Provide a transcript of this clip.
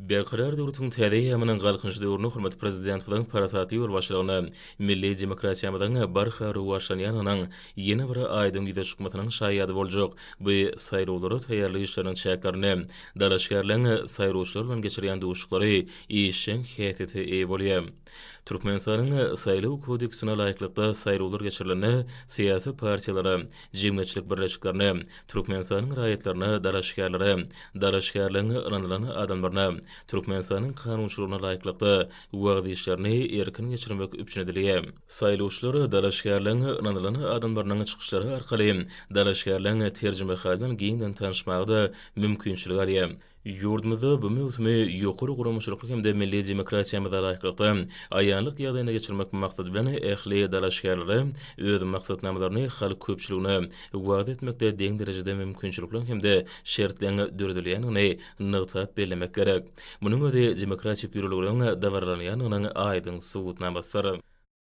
Berkarar döwletiň täze eýýamynyň Galkynyş döwründe hormatly Prezidentimiziň parasatly ýolbaşçylygynda milli demokratiýamyzyň barha rowaçlanýandygynyň ýene bir aýdyň ýüze çykmasynyň şaýady boljak bu saýlawlara taýýarlyk işleriniň çäklerinde dalaşgärleň saýlawçylar bilen geçirýän duşuşyklary işjeň häsiýete eýe bolýar. Türkmenistanyň Saýlaw kodeksine laýyklykda saýlawlar geçirilende syýasy partiýalara, jemgyýetçilik birleşiklerine, Türkmenistanyň raýatlaryna, dalaşgärlere, dalaşgärligiň ynanylan adamlaryna Türkmenistanyň kanunçylygyna laýyklykda wagyz işlerini erkin geçirmek üpjün edilýär. Saýlawçylar dalaşgärligiň ynanylan adamlarynyň çykyşlary arkaly dalaşgärligiň terjimehaly bilen giňden tanyşmaga-da mümkinçilik alýar. Ýurdumyzda bu möwsümi ýokary guramaçylykly hem-de milli demokratiýamyza laýyklykda aýanlyk ýagdaýynda geçirmek maksady bilen ähli dalaşgärlere öz maksatnamalaryny halk köpçüligine wagyz etmekde deň derejede mümkinçilikleriň hem-de şertleriň döredilýändigini nygtap bellemek gerek. Munuň özi demokratik ýörelgeleriň dabaralanýandygynyň aýdyň subutnamasydyr.